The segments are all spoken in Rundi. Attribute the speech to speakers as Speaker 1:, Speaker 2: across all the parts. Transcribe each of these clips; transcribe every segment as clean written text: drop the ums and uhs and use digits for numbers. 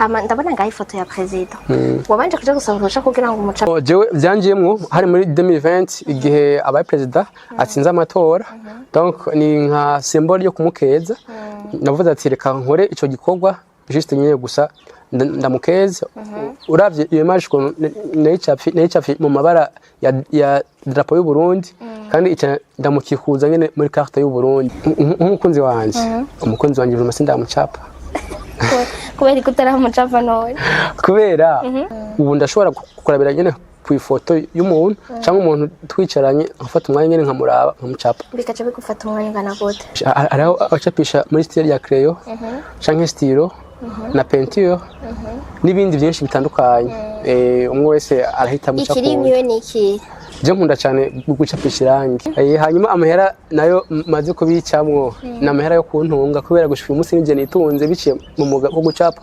Speaker 1: Hama ndabona ngaho ifoto ya perezida. Wabanje kuja gusaba uruhusha kugira ngo umucape?
Speaker 2: Oh, jewe byanjiyemwo hari muri 2020, igihe abaye perezida atsinze amatora. Donc ni nka symbole yo kumukeza. Navuze ati reka nkore ico gikorwa, juste nyine gusa ndamukeze. Uravye iyo image ukuntu nayicapye mu mabara ya drapeau y'u Burundi, kandi ica ndamukikuza nyine muri carte y'u Burundi. Nk'umukunzi wanje, umukunzi wanje vraiment sindamucapa.
Speaker 1: Kubera ko utaramucapa none?
Speaker 2: Kubera ubu ndashobora kurabira nyine ku ifoto y'umuntu cyangwa umuntu twicaranye, nkafata umwanya nyine nkamuraba, nkamucapa.
Speaker 1: Bikaca bigufata umwanya ungana gute?
Speaker 2: Hariho abacapisha muri style ya crayon canke stylo na peinture n'ibindi byinshi bitandukanye. Umwe wese arahitamo ico
Speaker 1: Ikiri
Speaker 2: akunda.
Speaker 1: imiwe ni iki?
Speaker 2: Je nkunda cyane gucapisha irangi. Hanyuma amahera nayo maze kubicamwo ni amahera yo kuntunga, kubera gushika uyu munsi nije nitunze biciye mu mwuga wo gucapa.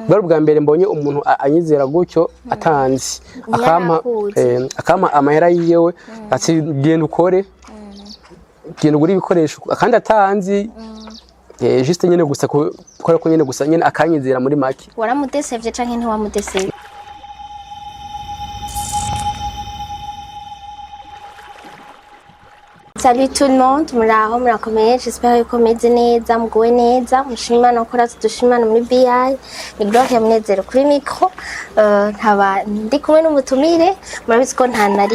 Speaker 2: Bwari ubwa mbere mbonye umuntu anyizera gutyo atanzi, akampa
Speaker 1: Yarakuzi.
Speaker 2: Akampa amahera yiwe, ati genda ukore, genda ugure ibikoresho, kandi atanzi. Juste nyene gusa kubera ko nyene gusa nyene akanyizera muri make.
Speaker 1: Waramudesevye canke ntiwamudesevye? Salut tout le monde, muraho, murakomeye? J'espère yuko meze neza, muguwe neza, mushima Imana ko natwe dushima Imana muri BI. Ni Gloria Munezero kuri micro. Nkaba ndi kumwe n'umutumire. Murabizi ko nta na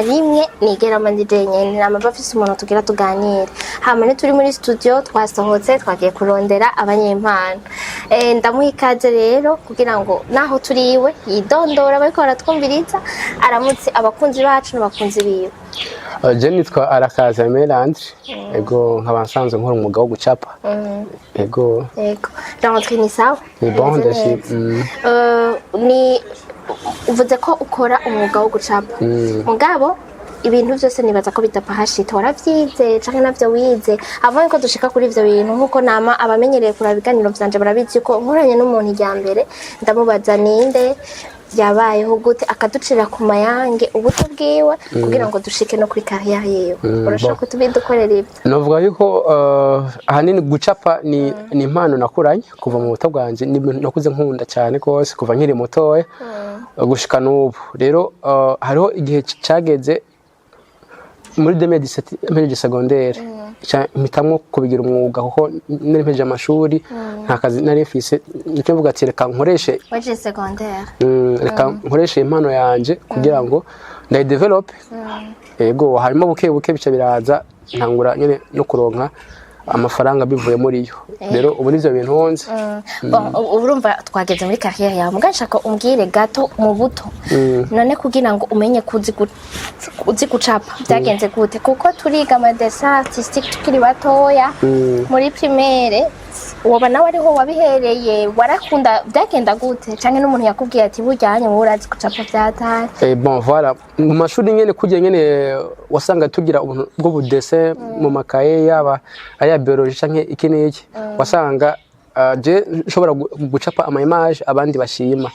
Speaker 1: rimwe nigera mba ndi jenyene, nama mba mfise umuntu tugira tuganire. Hama turi muri studio, twasohotse twagiye kurondera abanyempano. Ndamuha ikaze rero kugira ngo naho turi iwe yidondora, bariko baratwumviriza, aramutse abakunzi bacu n'abakunzi biwe.
Speaker 2: Je nitwa Arakaza Melandre, ego, nkaba nsanzwe nkora umwuga wo gucapa, ego.
Speaker 1: Yego. Rentrée ni sawa?
Speaker 2: Ni bon.
Speaker 1: Meze
Speaker 2: Ndashima.
Speaker 1: neza. Ni uvuze ko ukora umwuga wo gucapa. Mugabo ibintu byose nibaza ko bidapfa hashita. Waravyize canke navyo wize? Avant ko dushika kuri ivyo bintu, nkuko nama abamenyereye kuraba ibiganiro vyanje barabizi ko nkoranye n'umuntu irya mbere ndamubaza ninde, yabayeho gute, akaducira ku mayange ubuto bwiwe kugira ngo dushike no kuri carrière yiwe. Urashobora
Speaker 2: Bon.
Speaker 1: kutubidukorera ibyo?
Speaker 2: Novuga yuko ahanini gucapa ni impano nakuranye kuva mu buto bwanje. Ni ibintu nakuze nkunda cyane rwose kuva nkiri mutoya gushika n'ubu. Rero hariho igihe cageze muri 2017 mpejeje secondaire, mpitamwo kubigira umwuga, kuko nari mpejeje amashuri nta kazi nari mfise. Nicyo mvuga ati reka nkoreshe
Speaker 1: Waje secondaire?
Speaker 2: Reka nkoreshe impano yanje kugira ngo ndayidevelope. Yego, harimo buke buke bica biraza, ntangura nyine no kuronka amafaranga bivuye muri yo. Rero ubu nivyo bintu nzi.
Speaker 1: Bon, ubu urumva twageze muri carrière yawe, muga nshaka umbwire gato mu buto. None kugira ngo umenye ko uzi gucapa byagenze gute? Kuko turiga ama dessin artistique tukiri batoya muri primaire. Woba nawe ariho wabihereye, warakunda, byagenda gute? Canke n'umuntu yakubwiye ati burya wowe urazi gucapa vyatari?
Speaker 2: Bon, voilà, mu mashuri nyene kurya nyene wasanga tugira ubuntu bw'ubudese mu makaye, yaba aya biologie canke iki n'iki. Wasanga je nshobora gucapa ama image abandi bashima.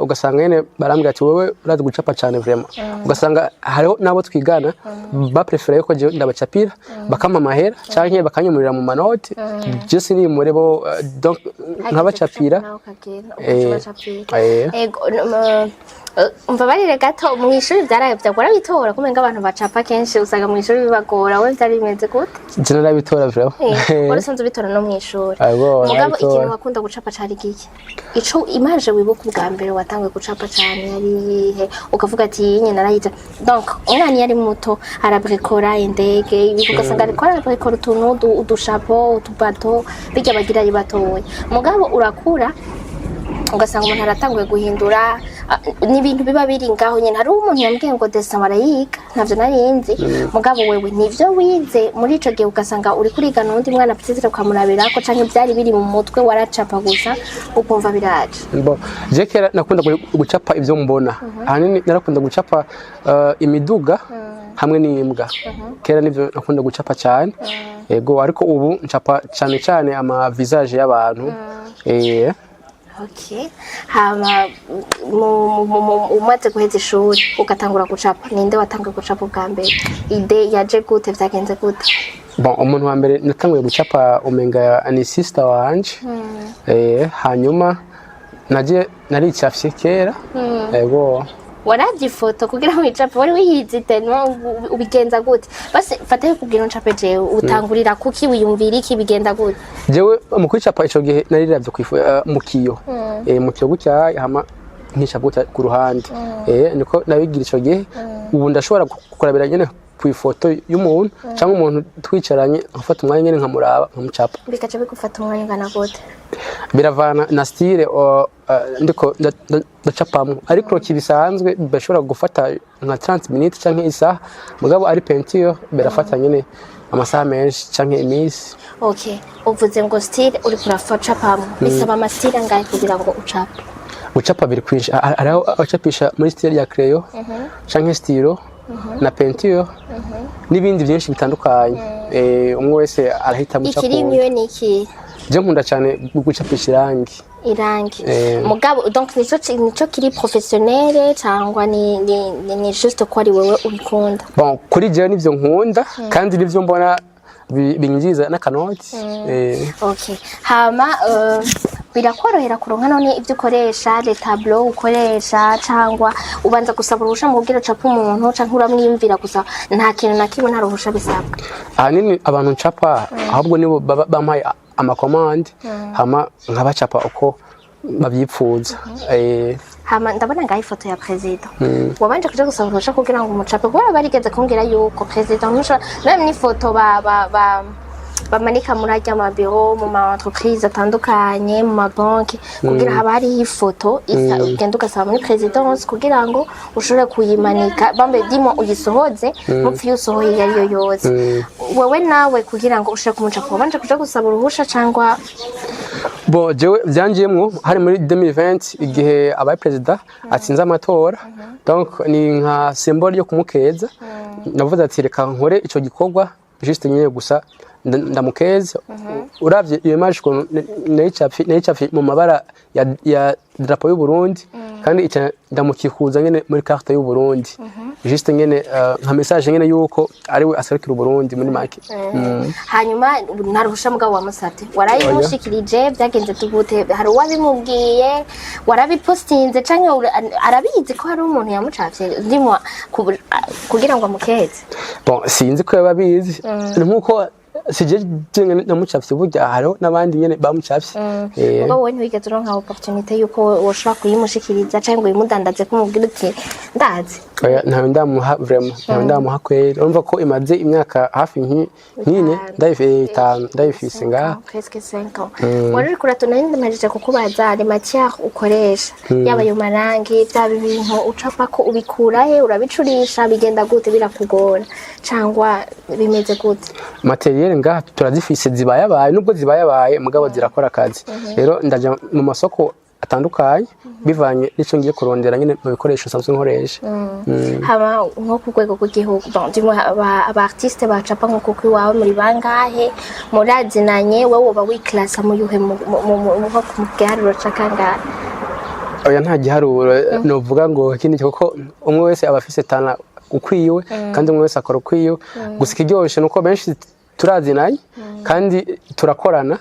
Speaker 2: Ugasanga nyene barambwira ati wowe urazi gucapa cane vraiment. Ugasanga hariho n'abo twigana baprefera yuko je ndabacapira, bakampa amahera canke bakanyimurira mu manoti, je sinimure bo, donc nkabacapira.
Speaker 1: Nawe ukagenda ukabacapira. Ego, umva barire gato, mu ishuri vyaraye warabitora? Kumenga abantu bacapa kenshi usanga mu ishuri bibagora, we vyari bimeze gute?
Speaker 2: Je narabitora vraiment.
Speaker 1: Wari usanzwe ubitora no mu ishuri?
Speaker 2: Ego,
Speaker 1: Mugabo
Speaker 2: narabitora.
Speaker 1: ikintu wakunda gucapa cari giki? Ico image wibuka ubwa mbere watanguye gucapa cane yari iyihe, ukavuga ati iyi nyene narayita? Donc umwana iyo ari muto arabrikora indege, ibiki, ugasanga ariko arabrikora utuntu, udushapo, utubato, bijya bagira ari batoya. Mugabo urakura ugasanga umuntu aratanguye guhindura, ni ibintu biba biri ngaho nyene. Hariho umuntu yambwiye ngo dessin barayiga, ntavyo narinzi. Mugabo wewe nivyo wize muri ico gihe, ugasanga uri kuriga n'uwundi mwana peut-être ukamurabirako, canke byari biri mu mutwe, waracapa gusa ukumva biraje?
Speaker 2: Bon, je kera nakunda gucapa ivyo mbona. Ahanini narakunda gucapa imiduga hamwe n'imbwa. Kera nivyo nakunda gucapa cyane. Yego, ariko ubu ncapa cyane cyane ama visage y'abantu.
Speaker 1: Okay. Hama umaze guheza ishuri ugatangura gucapa, ninde watanguye gucapa ubwa mbere? Idée yaje gute? Vyagenze gute?
Speaker 2: Bon, umuntu wa mbere natanguye gucapa umenga ni sister wanje. Hanyuma naje naricafye kera, yego.
Speaker 1: Waravye ifoto kugira ngo wicape? Wari wiyizi tellement? Ubigenza gute? Basi fata kugira uncape jewe, utangurira kuki? Wiyumvira iki? Bigenda gute?
Speaker 2: Jewe mu kwicapa ico gihe nariravye mu kiyo, mu kiyo gutya, hama nkicapa gutya ku ruhande. Niko nabigira ico gihe. Ubu ndashobora kurabira nyene ku ifoto y'umuntu cyangwa umuntu twicaranye, nkafata umwanya nyene nkamuraba, nkamucapa.
Speaker 1: Bikaca bigufata umwanya ungana gute?
Speaker 2: Biravana na style ndiko ndacapamwo, ariko kibisanzwe bashobora gufata nka 30 minutes canke isaha. Mugabo ari peinture birafata nyene amasaha menshi canke iminsi.
Speaker 1: Okay, uvuze ngo style uriko uracapamwo, bisaba ama style angahe kugira ngo ucape?
Speaker 2: Gucapa biri kwinshi. Hariho abacapisha muri style ya crayon canke stylo na peinture n'ibindi byinshi bitandukanye. Umwe wese arahitamo ico
Speaker 1: Ikiri
Speaker 2: akunda.
Speaker 1: miwe ni iki?
Speaker 2: Je nkunda cyane gucapisha irangi.
Speaker 1: Irangi.
Speaker 2: Eh.
Speaker 1: Mugabo donc nico kiri professionnel cyangwa ni juste ko ari wewe ubikunda?
Speaker 2: Bon, kuri jewe nivyo nkunda kandi nivyo mbona binyinjiriza n'akanoti.
Speaker 1: Okay, hama birakorohera kuronka none ibyo ukoresha, les tableaux ukoresha, cyangwa ubanza gusaba uruhusha mu kugira ucape umuntu, cyangwa uramwiyumvira gusa, nta kintu na kimwe, nta ruhusha bisabwa?
Speaker 2: Ahanini abantu ncapa ahubwo nibo baba bampaye ama commandes, hama nkabacapa uko babyipfuza.
Speaker 1: Hama ndabona ngaho ifoto ya perezida. Wabanje kuja gusaba uruhusha kugira ngo umucape? Kubera barigeze kumbwira yuko perezida ntushobora, même n'ifoto ba bamanika muri arya mabiro, mu ma entreprise atandukanye, mu mabanki, kugira haba hariho ifoto isa, ugenda ugasaba muri présidence kugira ngo ushobore kuyimanika, bambe dimo uyisohoze mupfu iyo usohoye iyo ariyo yose. Wewe nawe kugira ngo ushobore kumucapa, wabanje kuja gusaba uruhusha cyangwa?
Speaker 2: Bo, jewe byanjiyemwo hari muri 2020, igihe abaye perezida atsinze amatora. Donc ni nka symbole yo kumukeza. Navuze ati reka nkore ico gikorwa juste nyine gusa ndamukeze. Uravye iyo image ukuntu nayicapye mu mabara ya drapeau y'u Burundi, kandi ica ndamukikuza nyene muri carte y'u Burundi, juste nyene nka message nyene yuko ari we aserukira u Burundi muri make.
Speaker 1: Hanyuma nta ruhusha mugabo wamusabye, warayimushikirije? Byagenze gute? Hari uwabimubwiye? Warabipostinze canke arabizi ko hari umuntu yamucafye ndimo kugira ngo amukeze?
Speaker 2: Bon, sinzi ko yaba abizi. Ni nkuko sije jenyine namucafye, burya hariho n'abandi nyene bamucafye.
Speaker 1: Mugabo wowe ntiwigeze uronka opportunité yuko woshobora kuyimushikiriza canke ngo uyimudandaze, ko umubwira uti ndazi?
Speaker 2: Oya, ntawe ndamuha vraiment, ntawe ndamuha kweri. Urumva ko imaze imyaka hafi nk'ine, 5, ndayifise ngaha.
Speaker 1: Presque 5 ans. Wari uriko uratuna, ndamajije kukubaza les matières ukoresha, yaba ayo marangi, byaba ibintu ucapa, ko ubikura he? Urabicurisha? Bigenda gute? Birakugora cyangwa bimeze gute?
Speaker 2: Matériel ngaha turazifise zibayabaye, nubwo zibayabaye mugabo zirakora akazi. Rero ndaja mu masoko atandukanye bivanye n'ico ngiye kurondera nyine mu bikoresho nsanzwe nkoresha.
Speaker 1: Haba nko ku rwego rw'igihugu, bon, du moins aba artiste bacapa nko kuko iwawe muri bangahe? Murazinanye? Wowe woba wiklasa mu yuhe nko mu giharuro ca kangahe?
Speaker 2: Oya, nta giharuro novuga ngo ikindi, kuko umwe wese aba afise talent ukwiwe kandi umwe wese akora ukwiwe. Gusa ikiryoshe nuko benshi turazinanye kandi turakorana.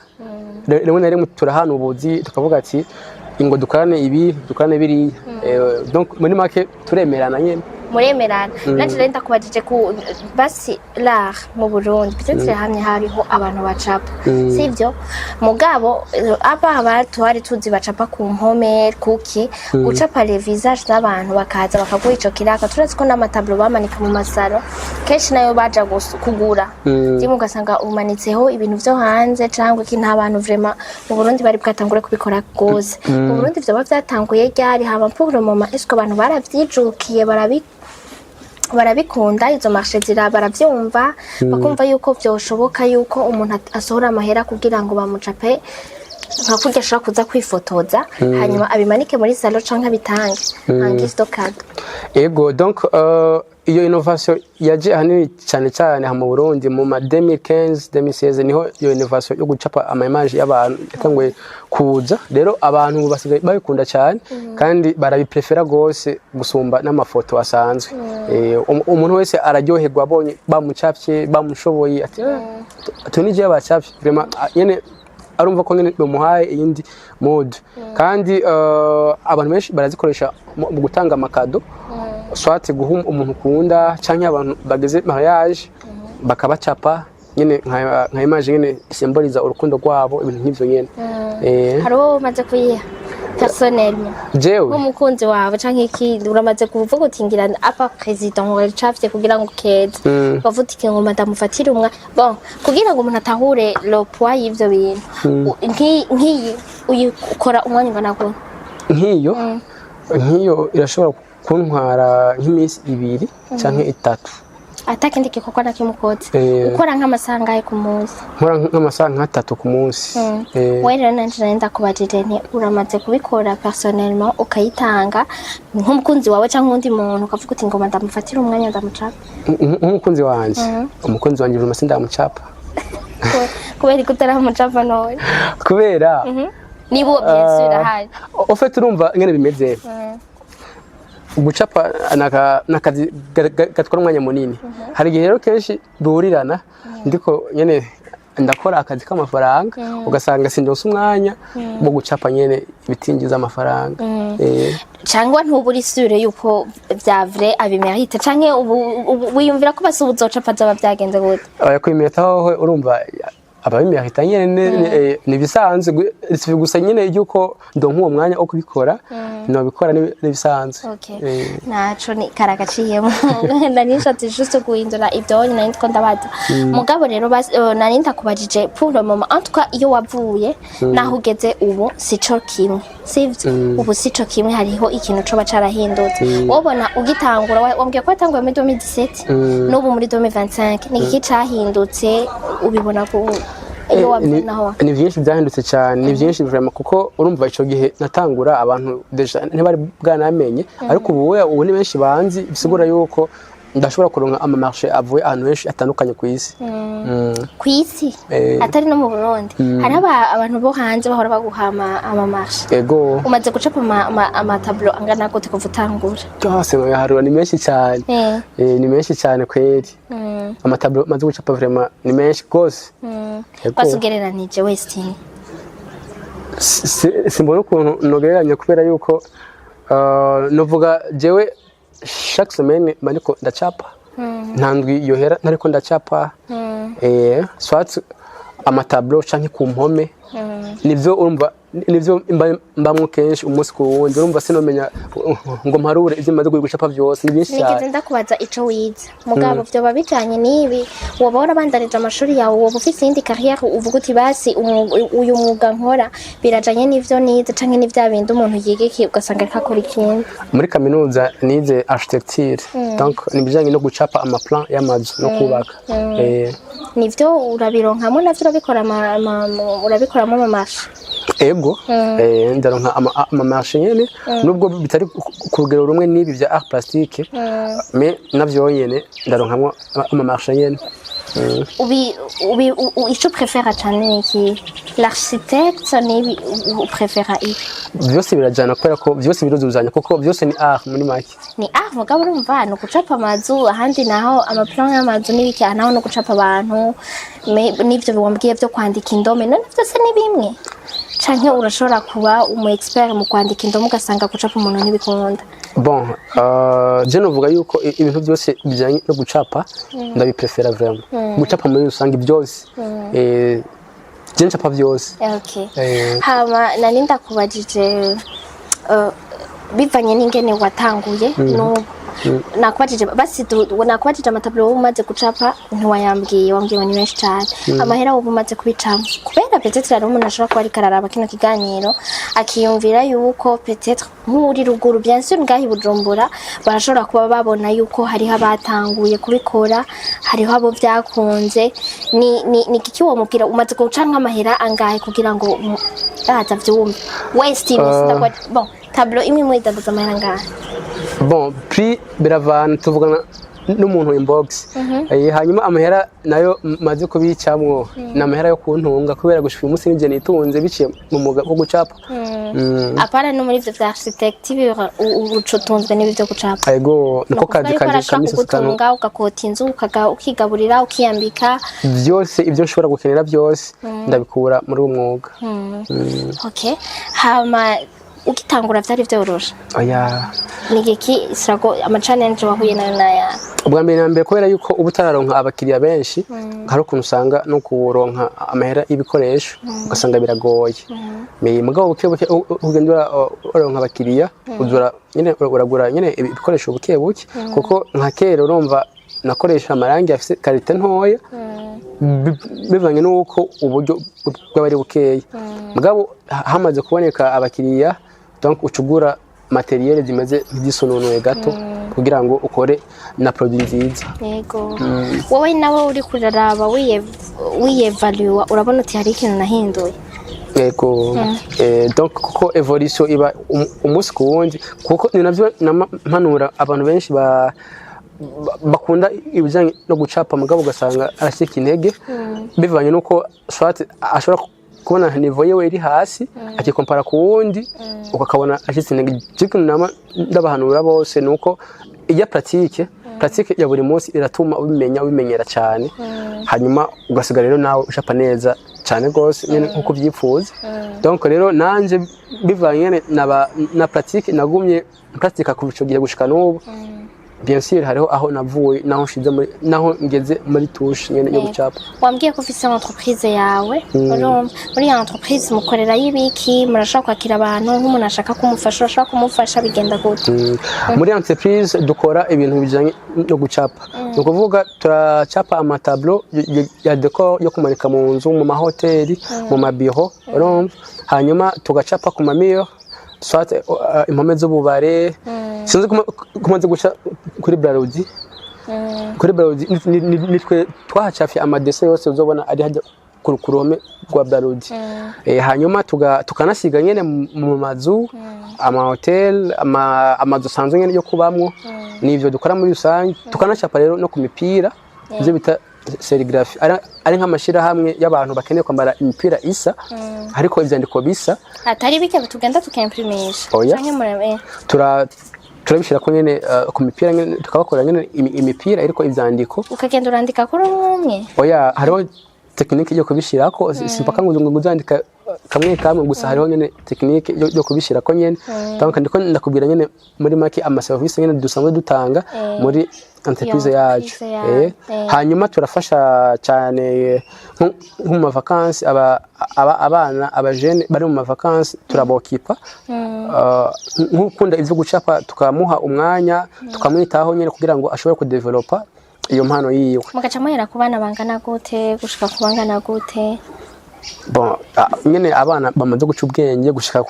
Speaker 2: Rimwe na rimwe turahana ubuzi, tukavuga ati ingo dukorane ibi, dukorane biriya. Donc muri make turemerana nyene.
Speaker 1: Muremerana. Nanje rero ndakubajije ku basi l'art mu Burundi, peut-être hamwe hariho abantu bacapa, sivyo? Mugabo aba abantu twari tuzi bacapa ku mpome, kuki gucapa les visages z'abantu bakaza bakaguha ico kiraka? Turazi ko n'ama tableaux bamanika mu ma salons kenshi nayo baja kugura, rimwe ugasanga umanitseho ibintu vyo hanze cyangwa iki. Nta bantu vraiment mu Burundi bari bwatangure kubikora gose. Mu Burundi vyoba vyatanguye ryari? Haba pour le moment, est-ce que abantu baravyijukiye, barabikunda? Izo marché zira baravyumva, bakumva yuko vyoshoboka yuko umuntu asohora amahera kugira ngo bamucape nka kurya ashobora kuza kwifotoza, hanyuma abimanike muri salon canke abitange en guise de cadeau?
Speaker 2: Ego, donc Iyo innovation yaje ahanini cyane cyane aha mu Burundi mu ma 2015, 2016, niho iyo innovation yo gucapa ama image y'abantu yatanguye kuza. Rero abantu basigaye babikunda cyane kandi barabiprefera gose gusumba n'amafoto asanzwe. Umuntu wese araryoherwa abonye bamucapye, bamushoboye, ati: "Eh, tu nije bacapye." Vraiment, nyene arumva ko nyene bimuhaye iyindi mood. Kandi abantu benshi barazikoresha mu gutanga ama cadeaux, soit guha umuntu ukunda canke abantu bageze mariage bakabacapa nyene nka image nyene symboliza urukundo rwabo, ibintu nk'ivyo nyene.
Speaker 1: Hari uwo umaze kuyiha personnellement?
Speaker 2: Jewe?
Speaker 1: Nk'umukunzi wawe canke ikindi, uramaze kuvuga uti ngira apa président wacafye kugira ngo keze, ukavuga uti ngoma ndamufatire umwa, bon, kugira ngo umuntu atahure le poids y'ivyo bintu. Nk'iyi uyikora umwanya ungana gute?
Speaker 2: Nk'iyo irashobora kuntwara nk'iminsi 2 canke 3.
Speaker 1: Atakindi gikorwa na kimwe ukoze? Ukora nk'amasaha angahe ku munsi?
Speaker 2: Nkora nk'amasaha nk'3 ku munsi.
Speaker 1: We rero nanje nari ndakubajije nti uramaze kubikora personnellement, ukayitanga nk'umukunzi wawe cyangwa uwundi muntu, ukavuga uti ngoma ndamufatira umwanya ndamucapa?
Speaker 2: Nk'umukunzi wanje, umukunzi wanje vraiment sindamucapa.
Speaker 1: Kubera ko utaramucapa none?
Speaker 2: Kubera
Speaker 1: Niba uwo bien sûr ahari.
Speaker 2: Au fait, urumva ingene bimeze, gucapa nakazi gatwara umwanya munini. Hari igihe rero kenshi duhurirana ndiko nyene ndakora akazi k'amafaranga, ugasanga sindonse umwanya wo gucapa nyene ibitinjiza amafaranga.
Speaker 1: Cyangwa ntubura isure yuko vya vrai abimerite, canke ubu wiyumvira ko basi ubu uzocapa zoba byagenze gute?
Speaker 2: Oya, kwimeta hoho urumva ababimerita nyene ni ibisanzwe. Si gusa nyene yuko ndonka uwo mwanya wo kubikora, nobikora n'ibisanzwe.
Speaker 1: Okay. Naco ni karagaciyemo, nari nshatse juste guhindura ibyo nari ndiko ndabaza. Mugabo rero nari ndakubajije, pour le moment en tout cas, iyo wavuye naho ugeze ubu sico kimwe, sivyo? Ubu sico kimwe, hariho ikintu coba carahindutse. Wobona ugitangura, wambwiye ko watanguye muri 2017, n'ubu muri 2025, ni iki cahindutse ubibona ku iyo wavuye naho?
Speaker 2: Ni byinshi byahindutse cyane, ni byinshi vraiment, kuko urumva ico gihe natangura abantu déjà ntibari bwanamenye, ariko ubu ni benshi banzi, bisigura yuko ndashobora kuronka ama marché avuye ahantu henshi atandukanye ku isi.
Speaker 1: Ku isi? Atari no mu Burundi, hariho abantu bo hanze bahora baguha ama marché?
Speaker 2: Ego.
Speaker 1: Umaze gucapa ama tableau angana gute kuva utangura?
Speaker 2: Byose noyaharura, ni menshi cyane. Ni menshi cyane kweri. Ama tableau maze gucapa vraiment ni menshi gose. Ego.
Speaker 1: Basi ugereranije wesitini?
Speaker 2: Simbona ukuntu nogereranya, kubera yuko novuga jewe chaque semaine mba ndiko ndacapa, nta ndwi yohera ntariko ndacapa, soit ama tableau canke ku mpome. Nivyo urumva nivyo mbamwo kenshi umunsi ku wundi. Urumva sinomenya ngo mparure ivyo maze gucapa vyose, ni byinshi
Speaker 1: Nigeze
Speaker 2: cyane.
Speaker 1: ndakubaza ico wize, mugabo vyoba bijanye n'ibi, woba warabandanije amashuri yawe, woba ufise iyindi carrière uvuga uti basi uyu mwuga nkora birajanye n'ivyo nize, canke ni vya bindi umuntu yiga iki ugasanga ariko akora ikindi?
Speaker 2: Muri kaminuza nize architecture, donc ni ibijanye no gucapa ama plan y'amazu no kubaka.
Speaker 1: Nivyo urabironkamwo navyo, urabikora urabikoramo ama marché?
Speaker 2: Ego, ndaronka ama marché nyene, nubwo bitari ku rugero rumwe n'ibi vya art plastique, mais navyo nyene ndaronkamwo ama marché nyene.
Speaker 1: Ubi ubi u- u- ico prefera cane ni iki, l'architecte nibi uprefera ibi?
Speaker 2: Vyose birajana, kubera ko vyose biruzuzanya, kuko vyose ni art muri make.
Speaker 1: Ni art, mugabo urumva ni ugucapa amazu, ahandi naho ama plan y'amazu n'ibiki, aha naho ni ugucapa abantu. N'ivyo wambwiye vyo kwandika indome, none vyose ni bimwe, canke urashobora kuba umu expert mu kwandika indome ugasanga gucapa umuntu ntibikunda?
Speaker 2: Bon, je novuga yuko ibintu byose bijanye no gucapa ndabiprefera vraiment. Gucapa muri rusange byose, je ncapa vyose.
Speaker 1: Hama nari ndakubajije, bivanye n'ingene watanguye n'ubu, nakubajije basi nakubajije ama tableau wowe umaze gucapa, ntiwayambwiye, wambwiye ngo ni menshi cane. Amahera wowe umaze kubicamo, kubera peut-être hari umuntu ashobora kuba ariko araraba kino kiganiro akiyumvira yuko peut-être nk'uri ruguru, bien sûr ngaho i Bujumbura barashobora kuba babona yuko hariho abatanguye kubikora, hariho abo vyakunze, ni kiki womubwira? Umaze guca nk'amahera angahe kugira ngo aza vyumve we Steven? Bon, tableau imwe imwe idandaza amahera angahe?
Speaker 2: Bon, prix biravana, tuvugana n'umuntu inbox. Hanyuma amahera nayo maze kubicamwo ni amahera yo kuntunga, kubera gushika uyu munsi nije nitunze biciye mu mwuga wo gucapa.
Speaker 1: Apana no muri ivyo vya architecture, utunzwe n'ibi vyo gucapa?
Speaker 2: Ego, niko
Speaker 1: Nukuvuga
Speaker 2: kazi
Speaker 1: yuko
Speaker 2: kanje
Speaker 1: arashobora
Speaker 2: kamisi kanu.
Speaker 1: kugutunga, ugakota inzu, ukigaburira, ukiyambika?
Speaker 2: Byose, ibyo nshobora gukenera byose ndabikura muri uwo mwuga.
Speaker 1: Okay, hama ugitangura vyari vyoroshe?
Speaker 2: Oya.
Speaker 1: Ni igiki sirago ama challenge wahuye nayo naya?
Speaker 2: Ubwa mbere na mbere, kubera yuko uba utararonka abakiriya benshi, hari ukuntu usanga no kuronka amahera y'ibikoresho ugasanga biragoye. Mugabo buke buke ugenda uraronka abakiriya, uzura nyine uragura nyine ibikoresho buke buke, kuko nka kera urumva nakoresha amarangi afise qualité ntoya, bivanye n'uko uburyo bwaba ari bukeya. Mugabo hamaze kuboneka abakiriya, donc ucugura matériel zimeze nk'izisununuye gato kugira ngo ukore na produit nziza.
Speaker 1: Yego, wowe nawe uri kuraraba wiyevaluwa, urabona uti hari ikintu nahinduye?
Speaker 2: Yego. Donc kuko évolution iba umunsi ku wundi, kuko ni navyo mpanura abantu benshi bakunda ibijyanye no gucapa, mugabo ugasanga arashyika intege bivanye n'uko soit ashobora kubona niveau yiwe iri hasi, akikompara ku wundi, ukakabona ashyitse intege. Ikintu nama ndabahanura bose ni uko ijya pratique ya buri munsi iratuma ubimenya, ubimenyera cyane, hanyuma ugasigara rero nawe ucapa neza cyane rwose nyine nkuko ubyifuza. Donc rero nanje bivanye nyene na pratique nagumye pratique kuva ico gihe gushika n'ubu, bien sûr hariho aho navuye naho nshize muri naho ngeze muri touche nyene yo gucapa.
Speaker 1: Wambwiye ko ufise entreprise yawe. Urumva muri iyo entreprise mukorerayo ibiki? Murashobora kwakira abantu? Nk'umuntu ashaka kumufasha, urashobora kumufasha? Bigenda gute?
Speaker 2: Muri entreprise dukora ibintu bijanye no gucapa, ni ukuvuga turacapa ama tableau ya décor yo kumanika mu nzu, mu mahoteli, mu mabiro, urumva, hanyuma tugacapa ku ma mur, soit impome z'ububare. Sinzi kumaze guca kuri Brarudi. Kuri Brarudi nitwe twahacafye ama dessins yose uzobona ari hajya ku ruhome rwa Brarudi. Hanyuma tukanasiga nyene mu mazu, amahoteli, amazu asanzwe nyene yo kubamwo. Nivyo dukora muri rusange. Tukanacapa rero no ku mipira, ivyo bita sérigraphie, ari nk'amashirahamwe y'abantu bakeneye kwambara imipira isa ariko ivyandiko bisa.
Speaker 1: Atari bike tugenda tukimprimisha?
Speaker 2: Oya.
Speaker 1: Canke murabe?
Speaker 2: Turabishira ko nyene ku mipira nyene, tukabakora nyene imipira iriko ivyandiko.
Speaker 1: Ukagenda urandika kuri umwe umwe?
Speaker 2: Oya, hariho technique yo kubishirako. Simpaka ngo uzandika kamwe kamwe gusa, hariho nyene technique yo kubishirako nyene. Donc ndiko ndakubwira nyene muri make ama service nyene dusanzwe dutanga muri entreprise
Speaker 1: Iyo
Speaker 2: yacu.
Speaker 1: entreprise yawe.
Speaker 2: Hanyuma turafasha cyane nko mu ma vacances, abana, abajene bari mu ma vacances turabokipa. Nk'ukunda ivyo gucapa tukamuha umwanya, tukamwitaho nyene kugira ngo ashobore kudevelopa iyo mpano yiwe.
Speaker 1: Mugaca muhera ku bana bangana gute gushika ku bangana gute?
Speaker 2: Bon, nyene abana bamaze guca ubwenge gushika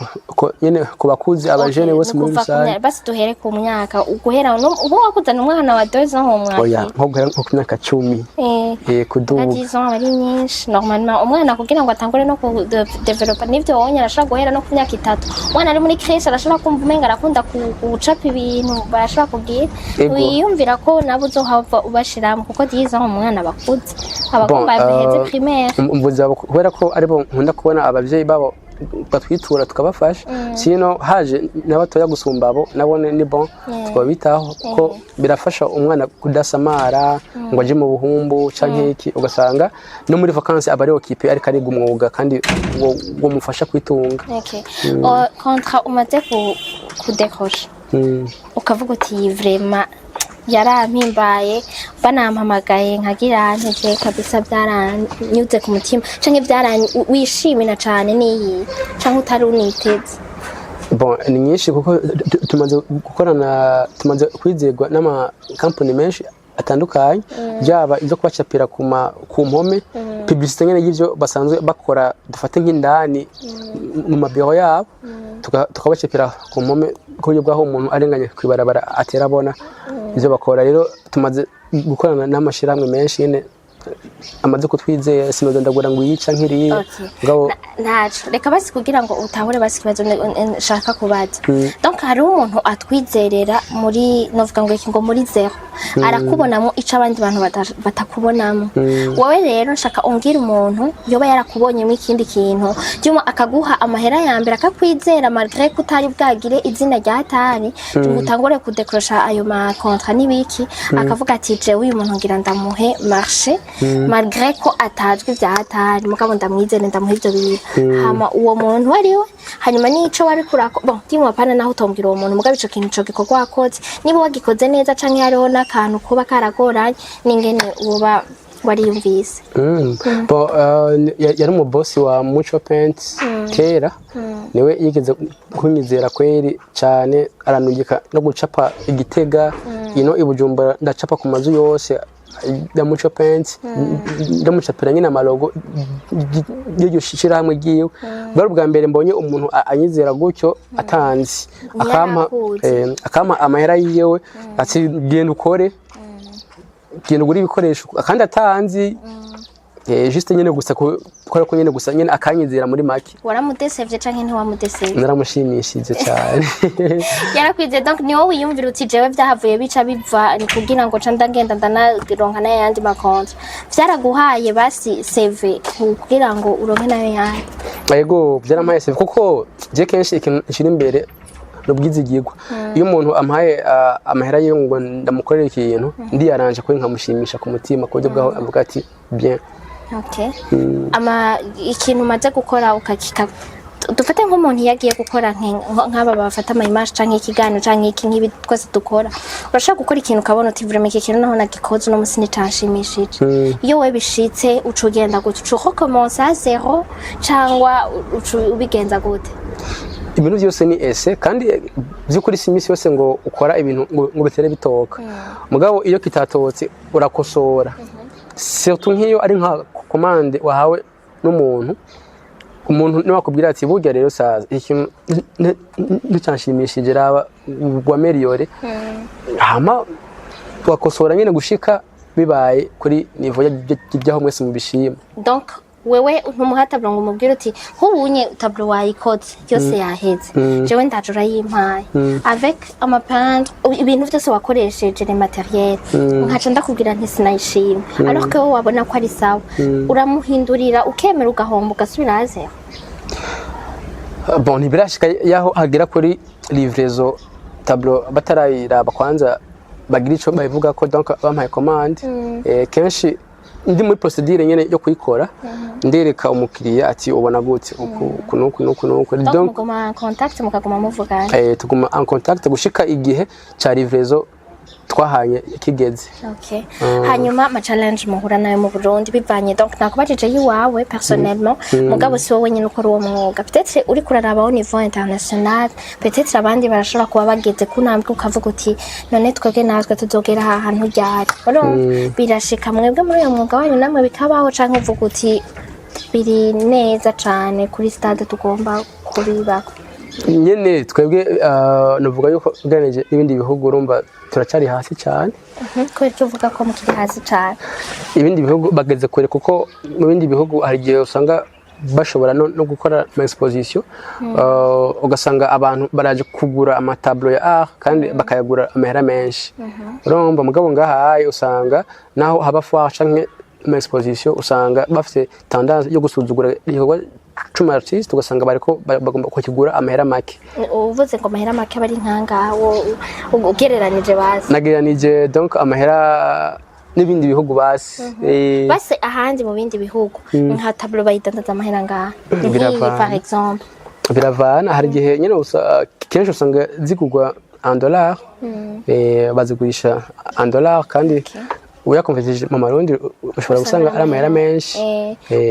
Speaker 2: nyene ku bakuze, abajene bose
Speaker 1: Ni
Speaker 2: muri
Speaker 1: kuva ku
Speaker 2: rusange.
Speaker 1: Basi duhere ku myaka, guhera ubu wakuzana umwana wa 2 ans
Speaker 2: Oya,
Speaker 1: umwakira?
Speaker 2: nko guhera nko ku myaka 10 kuduga.
Speaker 1: 10 ans aba ari nyinshi. Normalement umwana kugira ngo atangure no kudevelopa n'ivyo wonye, arashobora guhera no ku myaka 3. Umwana ari muri crèche arashobora kumva umenga arakunda gucapa ibintu, barashobora kubwira. Wiyumvira ko nabo uzohava ubashiramo, kuko 10 ans umwana bakuze abagomba baheze primaire.
Speaker 2: Mvuze abo kubera ko aribo nkunda kubona abavyeyi babo batwitura tukabafasha. Sino haje n'abatoya gusumba abo, nabone ni bon, twabitaho kuko birafasha umwana kudasamara ngo aje mu buhumbu canke iki, ugasanga no muri vacances aba ari occupé ariko ariga umwuga kandi wo mufasha kwitunga.
Speaker 1: Okay. Contrat umaze kudécrocha ukavuga uti iyi vraiment yarampimbaye, banampamagaye nkagira ntije kabisa, byaranyuze ku mutima canke wishimira cane, niyi canke utari uniteze?
Speaker 2: Bon, ni nyinshi kuko tumaze gukorana, tumaze kwizerwa n'amakampani menshi atandukanye, byaba ibyo kubacapira ku mpome, publicité nyene y'ivyo basanzwe bakora, dufate nk'indani mu mabiro yabo, tukabacapira ku mpome ku buryo bw'aho umuntu arenganye kw'ibarabara atera abona ivyo bakora. Rero tumaze gukorana n'amashirahamwe menshi nyene amaze kutwizera. Sinoza ndagura ngo iyi canke iriya. Mugabo
Speaker 1: Ntaco, reka basi kugira ngo utahure basi ikibazo nshaka kubaza. Donc hariho umuntu atwizerera muri novuga ngo iki, ngo muri zéro. Arakubonamo ico abandi bantu batakubonamo. Wowe rero nshaka umbwire umuntu yoba yarakubonyemo ikindi kintu, byuma akaguha amahera ya mbere, akakwizera malgré ko utari bwagire izina rya tari ngo utangure kudekorosha ayo ma contrat n'ibiki, akavuga ati: "Jewe uyu muntu ngira ndamuhe marché malgré ko atazwi vya hatari, mugabo ndamwizere, ndamuhe ivyo bintu." Hama uwo muntu ari we, hanyuma nico wari kurako, bon, dimwe apana naho utombwira uwo muntu, mugabo ico kintu, ico gikorwa wakoze, niba wagikoze neza canke hariho n'akantu kuba karagoranye, n'ingene woba wariyumvise.
Speaker 2: Bon, yari umubosi wa Muco Paint kera, niwe yigeze kunyizera kweri cyane, aranungika no gucapa igitega ino i Bujumbura. Ndacapa ku mazu yose ya Muco Paint, ndamucapira nyine amalogo y'iryo shirahamwe ryiwe. Bwari ubwa mbere mbonye umuntu anyizera gutyo atanzi, akampa
Speaker 1: Yarakuzi.
Speaker 2: Akampa amahera yiwe ati: "Genda ukore, genda ugure ibikoresho," kandi atanzi, juste nyene gusa kubera ko nyene gusa nyene akanyizera muri make.
Speaker 1: Waramudesevye canke ntiwamudesevye?
Speaker 2: Naramushimishije cyane.
Speaker 1: Yarakwize, donc ni wowe wiyumvira uti: "Jewe vyahavuye bica biva ni kugira ngo ca ndagenda ndanaronka n'ayandi ma contrat." Vyaraguhaye basi CV kugira ngo uronke nayo yandi?
Speaker 2: Yego, byarampaye CV, kuko je kenshi ikintu nshira imbere ni ubwizigirwa. Iyo umuntu ampaye amahera yiwe ngo ndamukorere ikintu, ndiyaranje kuri nkamushimisha ku mutima, ku buryo bwaho avuga ati: "Bien."
Speaker 1: Okay. Ama ikintu umaze gukora ukakika, dufate nk'umuntu iyo agiye gukora nk'aba bafata ama image canke ikiganiro canke iki nk'ibi twese dukora, urashobora gukora ikintu ukabona uti: "Vraiment, iki kintu naho nagikoze uno musi nticanshimishije." Iyo we bishitse, uca ugenda gute? Uca urekomensa à zéro cangwa uca ubigenza gute?
Speaker 2: Ibintu byose ni ese, kandi by'ukuri si iminsi yose ngo ukora ibintu ngo bitere bitoka. Mugabo iyo kitatotse urakosora, surtout nk'iyo ari nka commande wahawe n'umuntu. Umuntu niwe akubwira ati: "Burya rero saza ikintu nticyanshimishije, raba waméliore." Hama wakosora nyine gushika bibaye kuri niveau y'aho mwese mubishima.
Speaker 1: Donc wewe ntumuha tableau ngo umubwire uti: "Nk'ubunye tableau wayikoze yose yaheze, jewe ndaje urayimpaye avec amapeintre, ibintu byose wakoresheje, les matériels," nkaca ndakubwira nti: "Sinayishima," alors que wowe wabona ko ari sawa. Uramuhindurira, ukemera ugahomba, ugasubira à zéro?
Speaker 2: Bon, ntibirashika yaho hagera kuri livraison tableau batarayiraba kwanza bagira ico babivuga ko. Donc bampaye commande, kenshi ndi muri procédure nyene yo kuyikora, ndereka umukiriya ati: "Ubona gute uku uku nuku nuku nuku?"
Speaker 1: Donc
Speaker 2: Donc
Speaker 1: muguma en contact, mukaguma muvugana?
Speaker 2: Tuguma en contact gushika igihe ca livraison twahanye kigeze.
Speaker 1: Okay. Hanyuma ama challenge muhura nayo mu Burundi bivanye, donc nakubajije yiwawe personnellement, mugabo si wowe nyine ukora uwo mwuga, peut-être uri kuraraba au niveau international, peut-être abandi barashobora kuba bageze ku ntambwe ukavuga uti: "None twebwe natwe tuzogera aha hantu ryari?" Urumva birashika mwebwe muri uyo mwuga wanyu namwe bikabaho, canke uvuga uti: "Biri neza cane kuri stade tugomba kubibako"?
Speaker 2: Nyene twebwe, navuga yuko ugereranije n'ibindi bihugu, urumva turacyari hasi cyane.
Speaker 1: Kubera icyo uvuga ko mukiri hasi cane?
Speaker 2: Ibindi bihugu bageze kure, kuko mu bindi bihugu hari igihe usanga bashobora no gukora ama exposition, ugasanga abantu baraje kugura amatableau ya art kandi bakayagura amahera menshi, urumva. Mugabo ngaha aye usanga naho haba foire canke ama exposition, usanga bafite tendance yo gusuzugura igikorwa c'umu artiste, ugasanga bariko bagomba kukigura amahera make.
Speaker 1: Uvuze ngo amahera make, aba ari nkangaho ugereranije bazi?
Speaker 2: Nagereranije donc amahera n'ibindi bihugu basi.
Speaker 1: Base ahandi mu bindi bihugu, nka tableau bayidandaza amahera ngaha nk'iyi?
Speaker 2: Biravana.
Speaker 1: Par exemple.
Speaker 2: Biravana, hari igihe nyine kenshi usanga zigurwa en dollar, bazigurisha en dollar, kandi uyakonvertije mu marundi ushobora gusanga ari amahera menshi.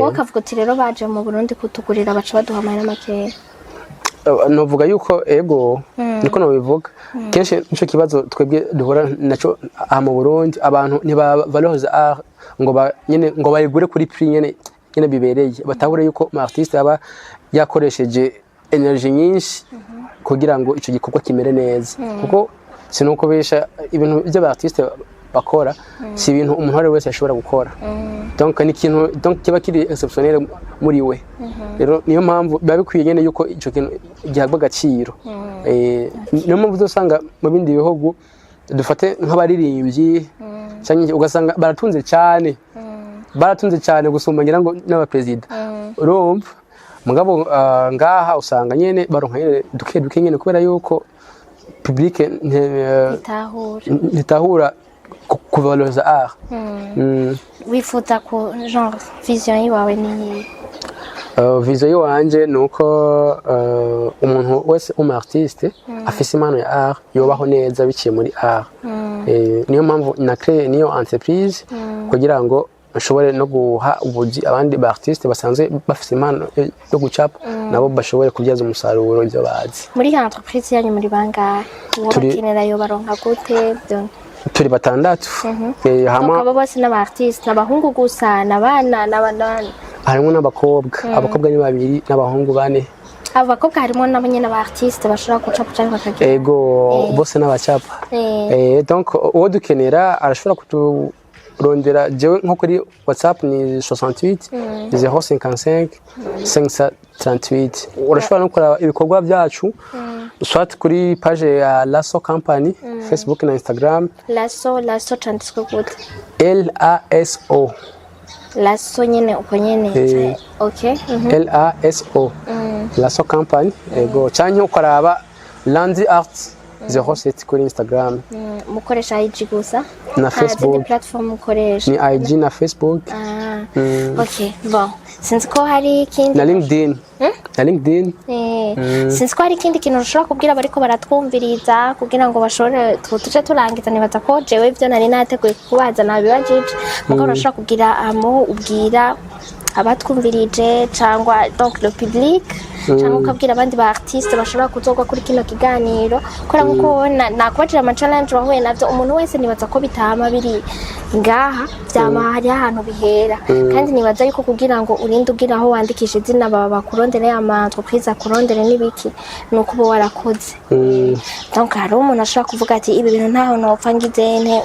Speaker 1: Wowe ukavuga uti: "Rero baje mu Burundi kutugurira, baca baduha amahera makeya."
Speaker 2: Novuga yuko ego, niko nobivuga. Kenshi nico kibazo twebwe duhura naco aha mu Burundi: abantu ntibavalorize art ngo nyene ngo bayigure kuri prix nyene bibereye, batahure yuko umu artiste aba yakoresheje energy nyinshi kugira ngo ico gikorwa kimere neza, kuko sinukubesha, ibintu by'aba artiste bakora si ibintu umuntu uwo ari we wese ashobora gukora. Donc ni ikintu donc kiba kiri exceptionnel muri we. Rero niyo mpamvu biba bikwiye nyene yuko ico kintu gihabwa agaciro. Niyo mpamvu uzosanga mu bindi bihugu Dufate nk'abaririmbyi canke ugasanga baratunze cyane, baratunze cyane gusumba ngira ngo n'abaperezida, urumva. Mugabo ngaha usanga nyene baronka nyene duke duke nyene, kubera yuko public
Speaker 1: Itahura.
Speaker 2: ntitahura kuvaloriza art.
Speaker 1: Wifuza ku genre vision yiwawe ni iyihe?
Speaker 2: Vision yiwanje ni uko umuntu wese umu artiste afise impano ya art yobaho neza biciye muri art. Niyo mpamvu na créé niyo entreprise, kugira ngo nshobore no guha ubuzi abandi ba artiste basanzwe bafise impano yo gucapa, nabo bashobore kubyaza umusaruro ibyo bazi.
Speaker 1: Muri iyo entreprise yanyu muri bangahe? Uwo bakenera yo baronka gute byo?
Speaker 2: Turi batandatu.
Speaker 1: Donc
Speaker 2: Hama
Speaker 1: abo bose n'aba artiste, n'abahungu gusa, n'abana n'abana?
Speaker 2: Harimo n'abakobwa. Abakobwa ni babiri n'abahungu bane.
Speaker 1: Abo bakobwa harimo nabo nyene aba artiste bashobora gucapa canke bakagira?
Speaker 2: Ego, bose n'abacapa. Donc uwo dukenera arashobora kuturondera jewe nko kuri WhatsApp ni 68 055 538. Urashobora no kuraba ibikorwa byacu soit kuri page ya Laso Company, Facebook na Instagram.
Speaker 1: Laso, Laso canditswe gute?
Speaker 2: Laso.
Speaker 1: Laso nyene uko nyene? Okay.
Speaker 2: Laso, Laso Company, ego, canke ukaraba Landy Art 07 kuri Instagram.
Speaker 1: Mukoresha IG gusa?
Speaker 2: Na
Speaker 1: Nta zindi
Speaker 2: Facebook.
Speaker 1: platform mukoresha?
Speaker 2: Ni IG na Facebook.
Speaker 1: Ah, okay, bon, sinzi ko hari ikindi.
Speaker 2: Na LinkedIn, na LinkedIn.
Speaker 1: Sinzi ko hari ikindi kintu ushobora kubwira abariko baratwumviriza kugira ngo bashobore tuje turangiza. Nibaza ko jewe ivyo nari nateguye kubaza nabibajije, mugabo urashobora kugira amo ubwira abatwumvirije cyangwa donc le public, cyangwa ukabwira abandi ba artiste bashobora kuzogwa kuri kino kiganiro, kubera nkuko ubona nakubajije ama challenge wahuye navyo, umuntu wese nibaza ko bitama biri ngaha, vyama hariho ahantu bihera. Kandi nibaza yuko kugira ngo urinde ugira aho wandikisha izina, baba bakurondere, ama entreprise akurondere n'ibiki, ni uko uba warakoze. Donc hariho umuntu ashobora kuvuga ati ibi bintu ntaho nopfa ngize nte,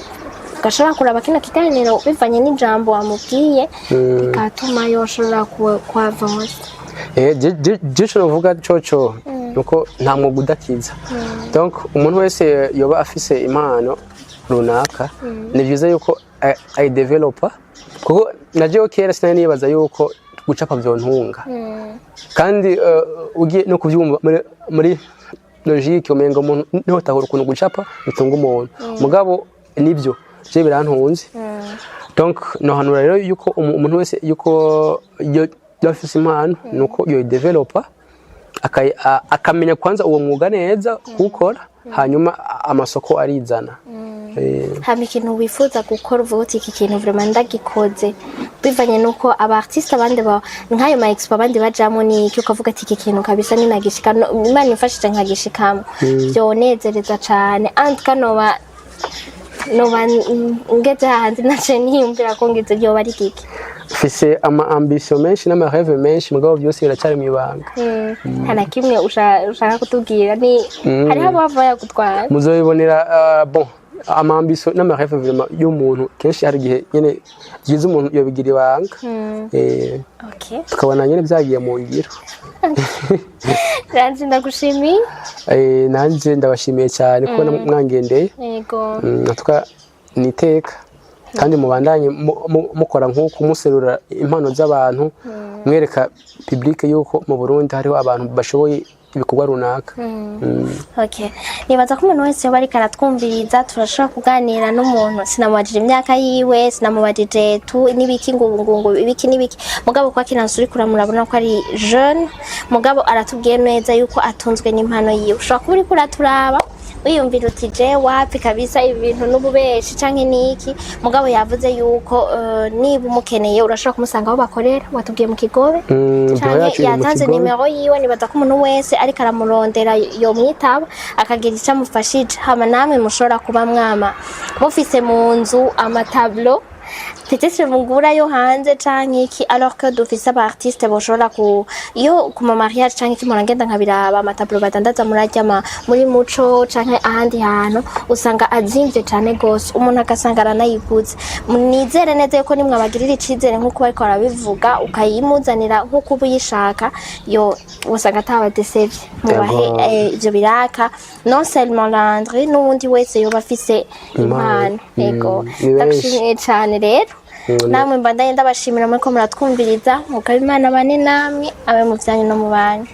Speaker 1: ugashobora kuraba kino kiganiro bivanye n'ijambo wamubwiye, bigatuma yoshobora ku avancer.
Speaker 2: Je ico novuga coco nuko nta mwuga udakiza. Donc umuntu wese yoba afise impano runaka, ni vyiza yuko ayidevelopa, kuko na jewe kera sinari nibaza yuko gucapa vyontunga. Kandi ugiye no kuvyumva muri logique, umenga umuntu niho utahura ukuntu gucapa bitunga umuntu. Mugabo nivyo, je birantunze. Donc nohanura rero yuko umuntu wese yuko yoba afise impano, nuko yoyidevelopa, akamenya kwanza uwo mwuga neza kuwukora, hanyuma amasoko arizana.
Speaker 1: Hama ikintu wifuza gukora, uvuga uti iki kintu vraiment ndagikoze, bivanye nuko aba artiste abandi ba nk'ayo ma expo abandi bajamo, ni iki ukavuga ati iki kintu kabisa ninagishika Imana imfashije nkagishikamo vyonezereza cane, antuka noba ngeze hahandi nace niyumvira ko ngize, ryoba ari giki?
Speaker 2: Mfise ama ambition menshi n'ama rêve menshi, mugabo byose biracyari mu ibanga.
Speaker 1: Nta na kimwe ushaka kutubwira? Ni hariho abava bayagutwara.
Speaker 2: Muzobibonera. Bon, ama ambition n'ama rêve vraiment y'umuntu, kenshi hari igihe nyene byiza umuntu yobigira ibanga. Tukabona nyene byagiye mu ngiro.
Speaker 1: Ranzi, ndagushimiye.
Speaker 2: Nanje ndabashimiye cyane kubona mwangendeye.
Speaker 1: Yego.
Speaker 2: Natwa ni iteka, kandi mubandanye mukora nk'uko muserura impano z'abantu, mwereka public yuko mu Burundi hariho abantu bashoboye ibikorwa runaka.
Speaker 1: Okay. Nibaza ko umuntu wese yoba ariko aratwumviriza, turashobora kuganira n'umuntu, sinamubajije imyaka yiwe, sinamubajije tu n'ibiki ngo ibiki n'ibiki, mugabo kwa kinansi uriko uramurabona ko ari jeune, mugabo aratubwiye neza yuko atunzwe n'impano yiwe. Ushobora kuba uriko uraturaba wiyumvira uti je wapi kabisa, ibi bintu n'ububeshi canke niki, mugabo yavuze yuko niba umukeneye urashobora kumusanga aho bakorera, watubwiye mu Kigobe.
Speaker 2: Bureau
Speaker 1: Canke
Speaker 2: yacu iri mu
Speaker 1: yatanze
Speaker 2: Kigobe.
Speaker 1: nimero yiwe. Nibaza ko umuntu wese ariko aramurondera yomwitaba akagira icyo amufashije. Hama namwe mushobora kuba mwama mufise mu nzu ama tableau. Peut-être mugura yo hanze canke iki, alors que dufise aba artiste boshobora ku iyo ku ma mariage canke iki, muragenda nkabiraba ama tableau badandaza murarya muri muco canke ahandi hantu, usanga azimvye cane gose, umuntu agasanga aranayiguze. Nizere neza yuko nimwe abagirira icizere nk'uko bariko barabivuga, ukayimuzanira nk'uko uba uyishaka, yo usanga atabadesevye. Mubahe ivyo biraka, non seulement Landry, n'uwundi wese yoba afise impano. Ego.
Speaker 2: Ni benshi.
Speaker 1: Ndagushimiye cane rero. Namwe mbandanye ndabashimira muriko muratwumviriza, mukaba Imana bane namwe, abe mu vyanyu no mu banyu.